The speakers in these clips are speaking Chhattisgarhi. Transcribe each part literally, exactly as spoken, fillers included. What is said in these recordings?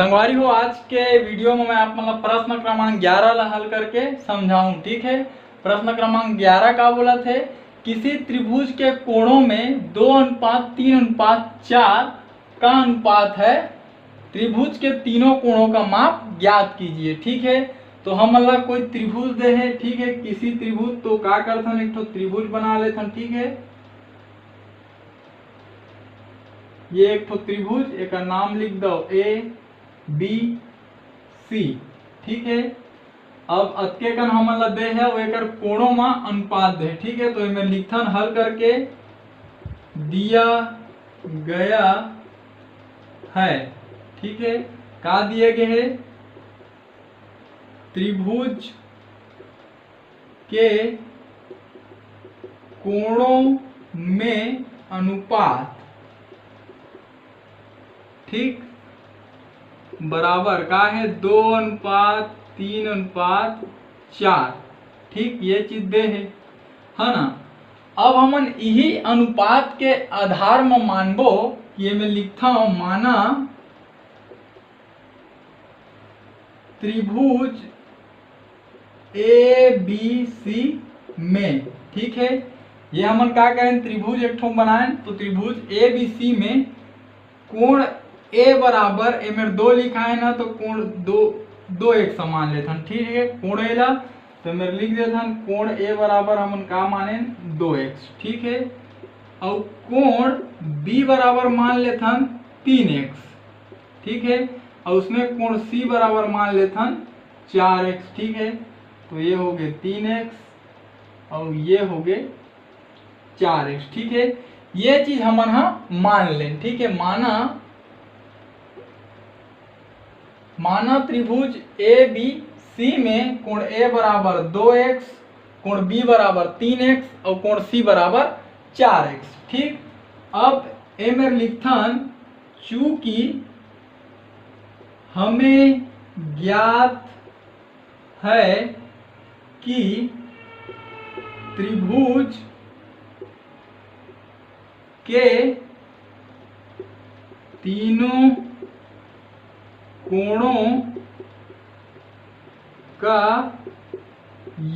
संगवारी हो, आज के वीडियो में मैं आप मन ला प्रश्न क्रमांक ग्यारह ला हल करके समझाऊं, ठीक है। प्रश्न क्रमांक ग्यारह का बोलत हे, किसी त्रिभुज के कोणों में दो अनुपात तीन अनुपात चार का अनुपात है, त्रिभुज के तीनों कोणों का माप ज्ञात कीजिए, ठीक है। तो हमन ला कोई त्रिभुज दे हे, ठीक है, किसी त्रिभुज, तो का करथन, एक ठो त्रिभुज बना लेथन, ठीक है। ये एक ठो त्रिभुज, एकर नाम लिख दो ए बी सी, ठीक है। अब अतके कन हमन ला दे हे, अउ एकर कोणों म अनुपात दे हे, ठीक है। तो एमे लिखथन हल करके, दिया गया है, ठीक है। का दिए गए हे? त्रिभुज के कोणों में अनुपात, ठीक, बराबर का हे? दो अनुपात तीन अनुपात चार, ठीक, ये चीज दे हे, है ना। अब हमन इही अनुपात के आधार म मानबो कि एमे लिखथव, माना त्रिभुज ए बी सी में, ठीक है, ये हमन का करें, त्रिभुज एक ठो बनाएन, तो त्रिभुज ए बी सी में कोण ए बराबर, ए मेर दो लिखाए ना, तो कोण दो, दो एक्स मान लेथन, ठीक है। कोण ए ला तो मेर लिख देथन, कोण ए बराबर हमन का मानेन, दो एक्स, ठीक है। अउ कोण बी बराबर मान लेथन तीन एक्स, ठीक है। अउ उसमें कोण सी बराबर मान लेथन चार एक्स, ठीक है। तो ये हो गए तीन एक्स और ये हो गए चार एक्स, ठीक है। ये चीज हमन हा मान लेन, ठीक है। माना, माना त्रिभुज ए बी सी में कोण ए बराबर दो एक्स, कोण बी बराबर तीन एक्स और कोण सी बराबर चार एक्स, ठीक। अब ए मेर लिखथन, चूंकि हमें ज्ञात है कि त्रिभुज के तीनों कोणों का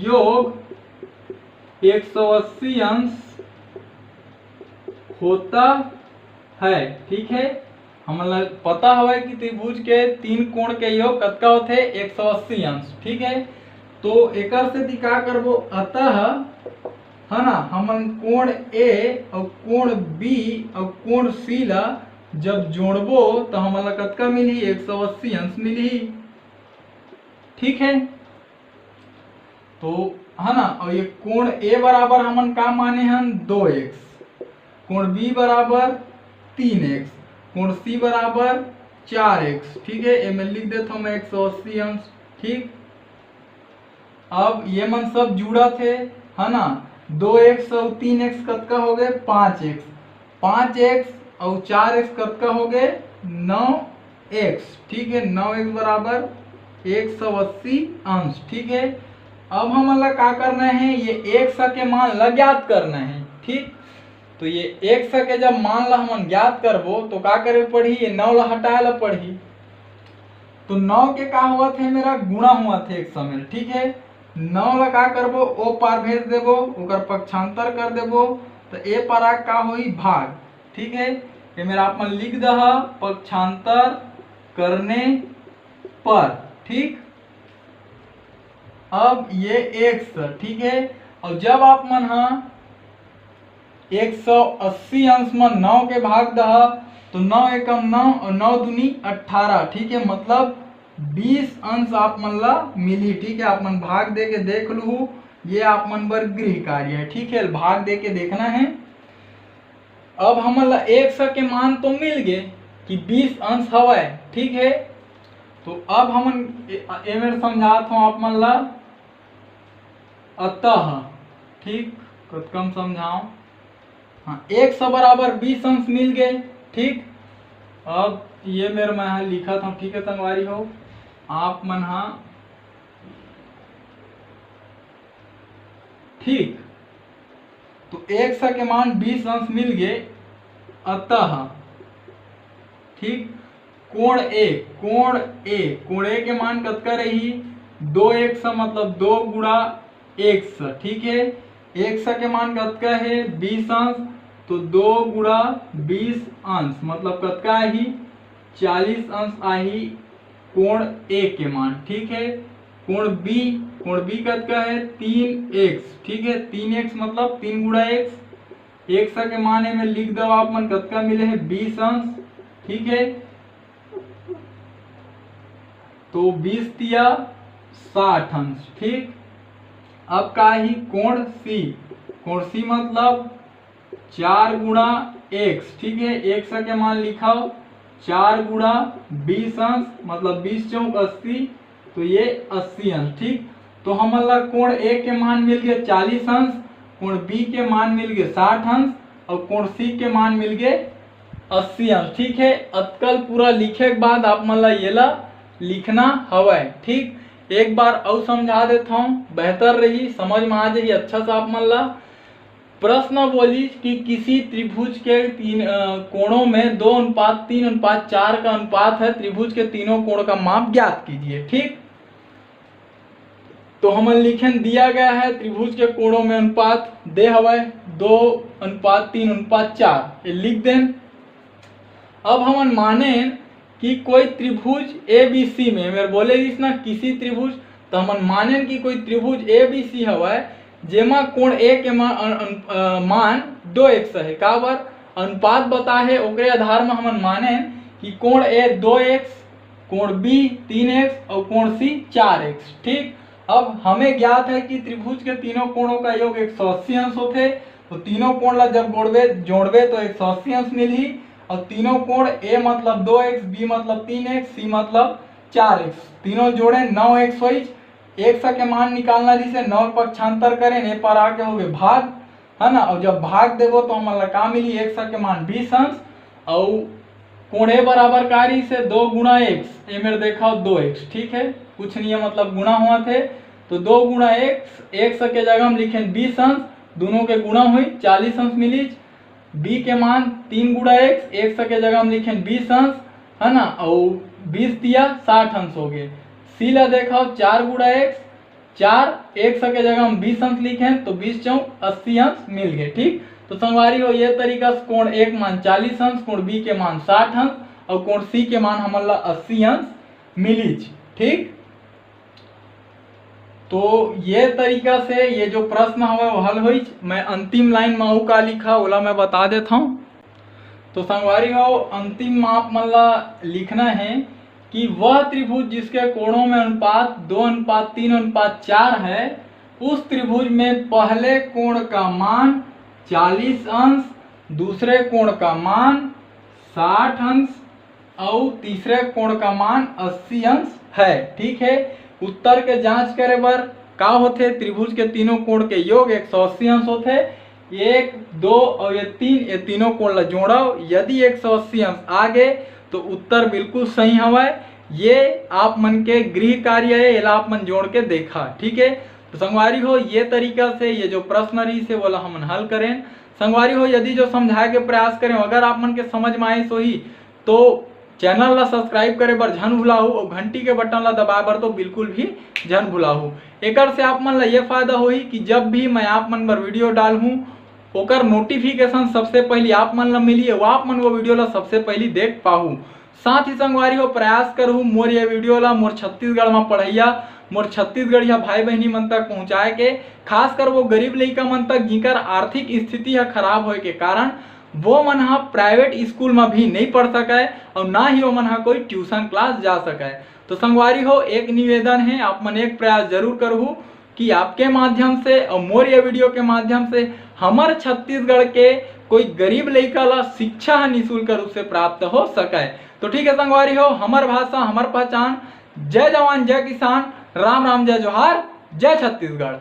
योग एक सौ अस्सी अंश होता है, ठीक है। हमन ला पता हवय कि त्रिभुज के तीन कोण के योग कतका होथे, एक सौ अस्सी अंश, ठीक है। तो एकर सेती का करबो, अतः, है ना, हमन कोण ए और कोण बी और कोण सी ला जब जोड़बो तो हमन ला कतका मिलही, एक सौ अस्सी अंश मिलही, ठीक है। तो है ना, और ये कोण ए बराबर हमन का माने हन, दो एक्स, कोण बी बराबर तीन एक्स, कोण सी बराबर चार एक्स, ठीक है। एमे लिख देता हूँ मैं एक सौ अस्सी अंश, ठीक। अब ये मन सब जुड़त हे, है ना, दो एक्स और तीन एक्स कतका हो गए, पाँच एक्स, पाँच एक्स और चार एक्स कतका हो गए, नौ एक्स, ठीक है। नौ एक्स बराबर एक सौ अस्सी अंश, ठीक है। अब हमन ला का करना है, ये एक्स के मान ला ज्ञात करना है, ठीक। तो ये एक्स के जब मान ला हमन ज्ञात करबो तो का करे पड़ही, ये नौ ला हटाए ला पड़ही। तो नौ के का होवत है, मेरा गुणा होवत है एक्स में, ठीक है। नौ ला का करबो, ओ पार भेज देबो, ओकर पक्षांतर कर देबो, तो ए पारा का होई, भाग, ठीक है। ये मेरा आप मन लिख दहा, पक्षांतर करने पर, ठीक। अब ये एक्स, ठीक है। और जब आप मन हा एक सौ अस्सी अंश में नौ के भाग दहा, तो नौ एकम नौ और नौ दूनी अट्ठारह, ठीक है, मतलब बीस अंश आप मन ला मिली, ठीक है। आप मन भाग दे के देख लू, ये आप मन बर गृह कार्य है, ठीक है, भाग दे के देखना है। अब हमन ला एक्स के मान तो मिल गए कि बीस अंश हवय, ठीक है। तो अब हमन ए-, एमेर समझात हूँ आप मन ला, अतः, ठीक, कतकम समझाओ, हाँ, एक्स बराबर बीस अंश मिल गए, ठीक। अब ये मेर मैं हा लिखत हूँ, ठीक है संगवारी हो, आप मन हा, ठीक, तो एक्स के मान बीस अंश मिल गए, अतः, ठीक, कोण ए, कोण ए, कोण ए के मान कतका रही? दो एक्स, मतलब दो गुणा एक्स, ठीक है। एक्स के मान कतका है? बीस अंश, तो दो गुणा बीस अंश, मतलब कतका आही? चालीस अंश आही कोण ए के मान, ठीक है। कोण बी, कोण बी कतका है? तीन एक्स, ठीक है। तीन एक्स मतलब तीन गुणा एक्स। एक्स के मान एमे लिख दो आप मन, कतका मिले है? बीस अंश, ठीक है। तो बीस तिया साठ अंश, ठीक। अब का ही? कोण सी, कोण सी मतलब चार गुणा एक्स, ठीक है। एक्स के मान लिखाओ, चार गुणा बीस अंश, मतलब बीस चौक अस्सी, तो ये अस्सी अंश, ठीक। तो हमन ला कोण ए के मान मिल गए चालीस अंश, कोण बी के मान मिल गए साठ अंश, और कोण सी के मान मिल गए अस्सी अंश, ठीक है। अतकल पूरा लिखे के बाद आप मन ला ये ला लिखना हवय, ठीक। एक बार अउ समझा देत हूँ, बेहतर रही, समझ में आ जाही अच्छा से आप मन ला। प्रश्न बोली कि किसी त्रिभुज के तीन, अ, कोणों में दो अनुपात तीन अनुपात चार का अनुपात है, त्रिभुज के तीनों कोण का माप ज्ञात कीजिए, ठीक। तो हमन लिखेन दिया गया है त्रिभुज के कोणों में अनुपात दे हवय दो अनुपात तीन अनुपात चार, ये लिख देन। अब हमन माने कि कोई त्रिभुज ए बी सी में, मेरे बोले रहिस ना किसी त्रिभुज, तो हमन मानेन कि कोई त्रिभुज ए बी सी हवय, जेमा कोण ए के मा-, अन-, अन-, अ, मान दो एक्स है। काबर? अनुपात बता है, ओकरे आधार में हमन मानेन कि कोण ए दो एक्स, कोण बी तीन एक्स और कोण सी चार एक्स, ठीक। अब हमें ज्ञात है कि त्रिभुज के तीनों कोणों का योग एक सौ अस्सी अंश होथे, तो तीनों कोण ला जब गोड़बे, जोड़बे तो एक सौ अस्सी अंश मिलही। और तीनों कोण ए मतलब दो एक्स, बी मतलब तीन एक्स, सी मतलब चार एक्स, तीनों जोड़े नौ एक्स होइच। एक्स के मान निकालना रहिसे, नौ के पक्षांतर करें, ए पर आके हो गए भाग, है ना। और जब भाग देबो तो हमन ला का मिली? एक्स के मान बीस अंश, और कोण ए बराबर का रहिसे? दो गुणा एक्स, ए मेर देखा दो एक्स, ठीक है, कुछ नहीं है, मतलब गुणा हुआ थे, तो दो गुणा एक्स, एक्स के जगह हम लिखेन बीस अंश, दोनों के गुणा हुई, चालीस अंश मिलीच। बी के मान तीन गुणा एक्स, एक्स के जगह हम लिखेन बीस अंश, है ना, और बीस तिया साठ अंश हो गए। सी ला देखा, चार गुणा एक्स, चार, एक्स के जगह हम बीस अंश लिखेन तो बीस चौक अस्सी अंश मिल गए, ठीक। तो संगवारी हो, ये तरीका से कोण ए के मान चालीस अंश, कोण बी के मान साठ अंश और कोण सी के मान हमन ला अस्सी अंश मिलीच, ठीक। तो ये तरीका से ये जो प्रश्न हवे वो हल होइच। मैं अंतिम लाइन में अउ का लिखा, ओला मैं बता देता हूँ। तो संगवारी हो, अंतिम में आप मन ला लिखना है कि वह त्रिभुज जिसके कोणों में अनुपात दो अनुपात तीन अनुपात चार है, उस त्रिभुज में पहले कोण का मान चालीस अंश, दूसरे कोण का मान साठ अंश और तीसरे कोण का मान अस्सी अंश है, ठीक है। उत्तर के जांच करे बर का होथे? त्रिभुज के तीनों कोण के योग एक सौ अस्सी अंश होथे। एक, दो और ये तीन, ये तीनों कोण ला जोड़व, यदि एक सौ अस्सी अंश आ गए तो उत्तर बिल्कुल सही हवय। ये आप मन के गृह कार्य है, एला आप मन जोड़ के देखा, ठीक है। तो संगवारी हो, ये तरीका से ये जो प्रश्न रहिसे, वोला हमन हल करेन। संगवारी हो, यदि जो समझाए के प्रयास करें, अगर आप मन के समझ में आइस होही, तो चैनल ला सब्सक्राइब करे बर झन भुलाहू और घंटी के बटन ला दबाए बर तो बिल्कुल भी झन भुलाहू। एकर से आप मन ला ये फायदा होही कि जब भी मैं आप मन बर वीडियो डालहूँ, ओकर नोटिफिकेशन सबसे पहली आप मन ला मिली और आप मन वो वीडियो ला सबसे पहली देख पाहू। साथ ही संगवारी हो, प्रयास करहू मोर ये वीडियो ला मोर छत्तीसगढ़ में पढ़ैया, मोर छत्तीसगढ़िया भाई बहनी मन तक पहुँचाए के, खासकर वो गरीब लइका मन तक जिकर आर्थिक स्थिति ह खराब होए के कारण वो मन ह प्राइवेट स्कूल में भी नहीं पढ़ सकय और ना ही वो मन ह कोई ट्यूशन क्लास जा सकय। तो संगवारी हो, एक निवेदन है, आप मन एक प्रयास जरूर करहू कि आपके माध्यम से और मोर ये वीडियो के माध्यम से हमर छत्तीसगढ़ के कोई गरीब लइका ला शिक्षा ह निशुल्क रूप से प्राप्त हो सकय। तो ठीक है संगवारी हो, हमर भाषा, हमर पहचान। जय जवान, जय किसान, राम राम, जय जोहार, जय छत्तीसगढ़।